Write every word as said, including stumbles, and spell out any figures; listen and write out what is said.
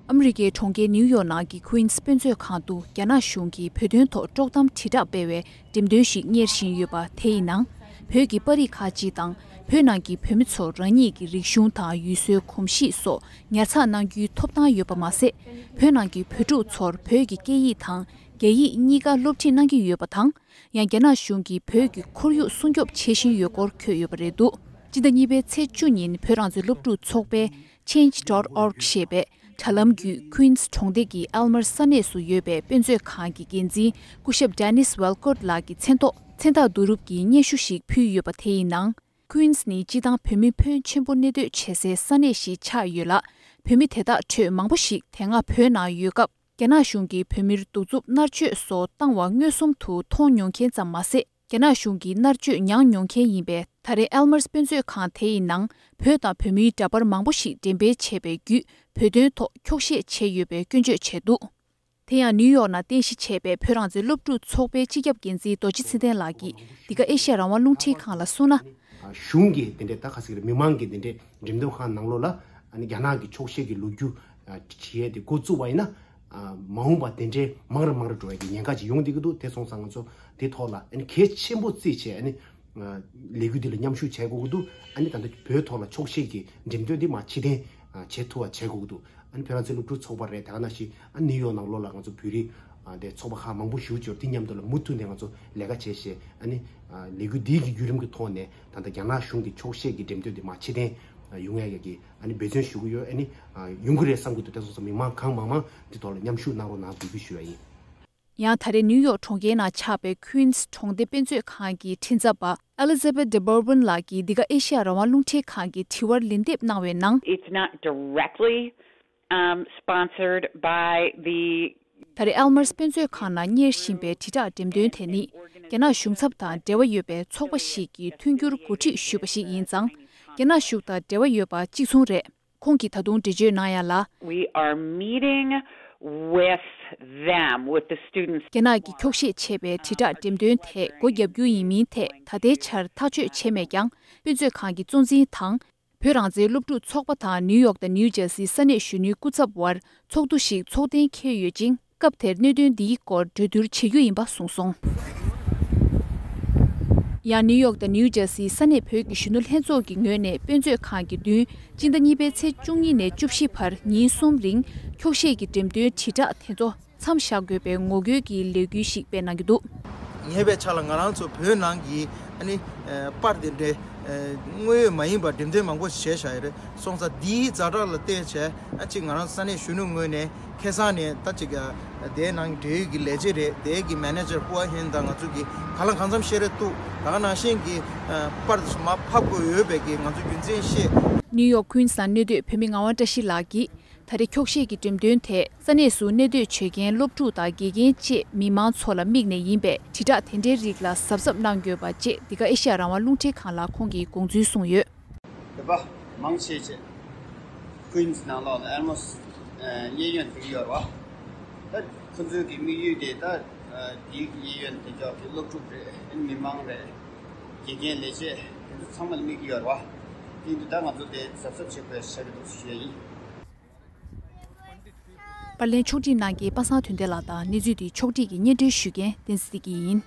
ཨ་མི་རི་ཀའི་གྲོང་ཁྱེར་ནིའུ་ཡོག་ནང་གི་ཀུན་སི་དཔེ་མཛོད་ཁང་དུ་རྒྱ་ནག་གཞུང་གིས་བོད་དོན་ཐོག་དཀྲོག་གཏམ་དྲིལ་བསྒྲགས་སྤེལ་བའི་འགྲེམས་སྟོན་ཞིག་གཉེར་བཞིན་ཡོད་པ། དེ་ཡི་ནང་བོད་ཀྱི་པར་རིས་ཁག་ཅིག་དང་། བོད་ནང་གི་བོད་མི་ཚོར་རང་ཉིད་ཀྱི་རིག་གཞུང་དང་ཡུལ་སྲོལ་གོམས་གཤིས་སོགས་ཉར་ཚགས་གནང་རྒྱུའི་ཐོབ་ཐང་ཡོད་པ་མ་ཟད། བོད་ནང་གི་བོད་ཕྲུག་ཚོར་བོད་ཀྱི་སྐད་ཡིག་དང་རྒྱ་ཡིག་གཉིས་ཀ་སློབ་ཁྲིད་གནང་གི་ཡོད་པ་དང་། ཡང་རྒྱ་ནག་གཞུང་གིས་བོད་ཀྱི་ཁོར་ཡུག་སྲུང་སྐྱོབ་བྱེད་བཞིན་ཡོད་སྐོར་འཁོད་ཡོད་པ་རེད་འདུག་སྤྱི་ཟླ་གཉིས་པའི་ཚེས་བཅུ་ཉིན་བོད་རང་བཙན་སློབ་ཕྲུག་ཚོགས་པའི་change dot org ཞེས་པའི་དྲ་ལམ་བརྒྱུད་ཀུན་སི་གྲོང་སྡེ་གི་ཨལ་མར་ས་གནས་སུ་ཡོད་པའི་དཔེ་མཛོད་ཁང་གི་འགན་འཛིན་སྐུ་ཞབས་Dennis Walcott ལགས་ཀྱི་མཚན་ཐོག་མཚན་རྟགས་བསྡུ་རུབ་ཀྱི་སྙན་ཞུ་ཞིག་ཕུལ་ཡོད་པ། དེ་ཡི་ནང་ཀུན་སི་ནི་སྤྱིར་བཏང་བོད་མི་ཕོན་ཆེན་པོ་གནས་སྡོད་བྱེད་སའི་ས་གནས་ཤིག་ཆགས་ཡོད་ལ། བོད་མི་དེ་དག་ཁྲོད་མང་པོ་ཞིག་དེ་སྔ་བོད་ནང་ཡོད་སྐབས། རྒྱ་ནག་གཞུང་གིས་བོད་མིར་གདུག་རྩུབ་མནར་གཅོད་སོགས་བཏང་བ་མངོན་སུམ་དུ་མཐོང་མྱོང་མཁན་ཙམ་མ་ཟད། རྒྱ་ནག་གཞུང་གི་མནར་གཅོད་མྱངས་མྱོང་མཁན་ཡིན་པས། ད་རེས་ཨལ་མར་དཔེ་མཛོད་ཁང་དེ་ཡི་ནང་བོད་དང་བོད་མིའི་འདྲ་པར་མང་པོ་ཞིག་འགྲེམས་སྤེལ་བྱས་པའི་བརྒྱུད་བོད་དོན་ཐོག་འཁྱོག་བཤད་བྱས་ཡོད་པའི་སྐྱོན་བརྗོད་བྱས་འདུག་དེ་ཡང་ནིའུ་ཡོག་ནང་རྟེན་གཞི་བྱས་པའི་བོད་རང་བཙན་སློབ་ཕྲུག་ཚོགས་པའི་སྤྱི་ཁྱབ་འགན་འཛིན་རྡོ་རྗེ་ཚེ་བརྟན་ལགས་ཀྱིས་འདི་ག་ཨེ་ཤ་ཡ་རང་དབང་རླུང་འཕྲིན་ཁང་ལ་གསུངས་ན། གཞུང་གིས་དེ་འདྲའི་ད་ག་ཟེར་གི་རེད། མི་མང་གིས་དེ་འདྲའི་འགྲེམས་སྟོན་ཁང་ནང་ལོགས་ལ་ཨ་ནི་རྒྱ་ནག་གི་འཁྱོག་བཤད་ཀྱི་ལོ་རྒྱུས་ཨ་བྲིས་ཡས་དེ་འགོ་བཙུགས་པ་ཡིན་ན། ཨ་མ་འོངས་པ་དེ་འདྲའི་མང་རུ་མང་རུ་འགྲོ་ཡས་ཀྱི་ཉེན་ཁ་ཅིག་ཡོང་བསྡད་ཀྱི་འདུག་དེ་སོང་ཙང་ང་ཚོ་དེ་ཐོག་ལ་ཨ་ནི་གལ་ཆེན་པོ་བརྩིས་བྱས། ཨ་ནི་ཨ་ལས་འགུལ་འདི་ལ་མཉམ་ཞུགས་བྱེད་དགོས་ཀྱི་འདུག་ཨ་ནི་ད་ལྟ་བོད་ཐོག་ལ་འཁྱོག་བཤད་ཀྱི་འགྲེམས་སྟོན་འདི་མར་ཕྱིར་འཐེན་ཨ་བྱེད་ཐུབ་པ་བྱེད་དགོས་ཀྱི་འདུག་ཨ་ནི་བོད་རང་བཙན་སློབ་ཕྲུག་ཚོགས་པ་རེད། དེ་ག་ནང་བཞིན་ཨ་ནིའུ་ཡོག་ནང་ལོགས་ལ་ང་ཚོ་བོད་རིགས་ཨ་དེ་ཚོགས་པ་ཁག་མང་པོ་ཞེ་པོ་ཅིག་ཡོད་རེད། དེ་མཉམ་དུ་ལ་མུ་མཐུད་ནས་ང་ཚོ་ལས་ཀ་བྱེད་བྱས། ཨ་ནི་ཨ་ལས་འགུལ་འདིའི་གི་བརྒྱུད་རིམ་གྱི་ཐོག་ནས་ད་ལྟ་རྒྱ་ནག་གཞུང་གི་འཁྱོག་བཤད་ཀྱི་འགྲེམས་སྟོན་འདི་མར་ཕྱིར་འཐེན་ཨ་ཡོང་ཡས་ཀྱི་ཨ་ནི་འབད་བརྩོན་ཞུ་གི་ཡོད། ཨ་ནི་ཨ་ཡོང་གི་རེད་བསམ་གྱི་འདུག་དེ་སོང་ཙང་མི་མང་གང་མང་མང་འདི་ཐོག་ལ་མཉམ་ཞུགས་གནང་རོགས་གནང་འབོད་སྐུལ་ཞུ་ཡ་ཡིན། ཡང་ད་རེས་ནིའུ་ཡོག་གྲོང་ཁྱེར་ནང་ཆགས་པའི་ཀུན་སི་གྲོང་སྡེ་དཔེ་མཛོད་ཁང་གི་མགྲིན་ཚབ་པ་Elizabeth de Bourbon ལགས་ཀྱིས་འདི་ག་ཨེ་ཤ་ཡ་རང་དབང་རླུང་འཕྲིན་ཁང་གི་དྲི་བར་ལན་འདེབས་གནང་བའི་ནང་། It's not directly, um, sponsored by the ད་རེས་ཨལ་མར་དཔེ་མཛོད་ཁང་ནང་གཉེར་བཞིན་པའི་དྲིལ་བསྒྲགས་འགྲེམས་སྟོན་དེ་ནི་རྒྱ་ནག་གཞུང་ཚབ་དང་འབྲེལ་བ་ཡོད་པའི་ཚོགས་པ་ཞིག་གིས་མཐུན་འགྱུར་གོ་སྒྲིག་ཞུས་པ་ཞིག་ཡིན་ཙང་། རྒྱ་ནག་གཞུང་དང་འབྲེལ་བ་ཡོད་པ་གཅིག་མཚུངས་རེད། ཁོང་གིས་ད་དུང་འགྲེལ་བརྗོད་གནང་ཡ་ལ། We are meeting with them, with the students. རྒྱ་ནག་གི་འཁྱོག་བཤད་བྱས་པའི་དྲིལ་བསྒྲགས་འགྲེམས་སྟོན་དེ་སྒོ་བརྒྱབ་རྒྱུ་ཡིན་མིན་ཐད་ད་ལྟའི་ཆར་ཐག་གཅོད་བྱས་མེད་ཀྱང་། དཔེ་མཛོད་ཁང་གི་གཙོ་འཛིན་དང་། བོད་རང་བཙན་སློབ་ཕྲུག་ཚོགས་པ་དང་ནིའུ་ཡོག་དང་ནིའུ་ཇར་སིའི་ས་གནས་གཞོན་ནུའི་སྐུ་ཚབ་དབར་ཚོགས་འདུ་ཞིག་ཚོགས་གཏན་འཁེལ་ཡོད་ཅིང་། སྐབས་དེར་གནད་དོན་འདིའི་སྐོར་གྲོས་བསྡུར་བྱེད་རྒྱུ་ཡིན་པ་གསུངས་སོང་། ཡང་ནིའུ་ཡོག་དང་ནིའུ་ཇར་སིའི་ས་གནས་བོད་ཀྱི་གཞོན་ནུ་ལྷན་ཚོགས་ཀྱི་ངོས་ནས་དཔེ་མཛོད་ཁང་གི་མདུན་སྤྱི་ཟླ་གཉིས་པའི་ཚེས་བཅུ་གཉིས་ནས་བཅུ་བཞི་བར་ཉིན་གསུམ་རིང་འཁྱོག་བཤད་ཀྱི་འགྲེམས་སྟོན་དྲིལ་བསྒྲགས་དེ་ཚོ་མཚམས་བཞག་དགོས་པའི་ངོ་རྒོལ་གྱི་ལས་འགུལ་ཞིག་སྤེལ་གནང་གི་འདུག་ཉེ་བའི་ཆར་ལ་ང་རང་ཚོ་བོད་ནང་གི་ཨ་ནི་ཨ་པར་དེ་འདྲའི་ཨ་དངོས་ཡོད་མ་ཡིན་པ་འགྲེམས་སྟོན་མང་པོ་བྱས་བཞག་ཡོད་རེད། སོང་ཙང་འདིའི་ཛ་དྲག་ལ་བལྟས་བྱས་ཨ་ཅིག་ང་རང་ས་གནས་གཞོན་ནུ་ངོས་ནས་ཁ་སང་ནས་ད་ཅིག་ཨ་དེའི་ནང་འབྲེལ་ཡོད་ཀྱི་ལས་བྱེད་རེད། དེའི་གི་མེ་ནེ་ཇར་ཧུའ་ཧེན་དང་ང་ཚོ་གི་གང་ལ་གང་འཚམ་བཤད་རེས་ཐུབ། ད་ག་ནང་བཞིན་གྱི་ཨ་པར་དེ་ཚོ་མར་ཕབ་དགོས་ཡོད་པའི་གི་ང་ཚོ་རྒྱུ་མཚན་བཤད། ནིའུ་ཡོག་ཀུན་སི་ནང་གནས་སྡོད་བོད་མི་ངག་དབང་བཀྲ་ཤིས་ལགས་ཀྱིས། ད་རེས་འཁྱོག་བཤད་ཀྱི་འགྲེམས་སྟོན་དེ་ས་གནས་སུ་གནས་སྡོད་བྱེད་མཁན་སློབ་ཕྲུག་དང་དགེ་རྒན་བཅས་མི་མང་ཚོ་ལ་དམིགས་ནས་ཡིན་པས། དྲིལ་བསྒྲགས་དེ་འདྲའི་རིགས་ལ་གཟབ་གཟབ་གནང་དགོས་པ་བཅས་འདི་ག་ཨེ་ཤ་ཡ་རང་དབང་རླུང་འཕྲིན་ཁང་ལ་ཁོང་གིས་དགོངས་ཚུལ་གསུངས་ཡོད། བོད་པ་མང་ཆེ་ཆེ་ཀུན་སི་ནང་ལོགས་ལ་ཨལ་མོ་སི་གཡས་གཡོན་དེ་གི་ཡོད་རེད་བ། ད་ཁོ་ཚོའི་གི་དམིགས་ཡུལ་དེ་ད་དེའི་གཡས་གཡོན་དེ་ཅོག་གི་སློབ་ཕྲུག་རེད། མི་མང་རེད། དགེ་རྒན་ལས་བྱེད་དེ་ཚོ་ཚང་མ་ལ་དམིགས་ཀྱི་ཡོད་རེད་བ། དེ་ཡིན་དུས་ད་ང་ཚོ་དེ་གཟབ་གཟབ་བྱེད་དགོས་ཤག་གི་འདུག་ཞུ་ཡ་ཡིན། པར་ལེན་ཕྱོགས་སྒྲིག་གནང་མཁན་པ་སངས་དོན་ལྡན་ལགས་དང་གནས་ཚུལ་འདི་ཕྱོགས་སྒྲིག་གིས་སྙན་སྒྲོན་ཞུ་མཁན་བསྟན་འཛིན་བདེ་སྐྱིད་ཡིན།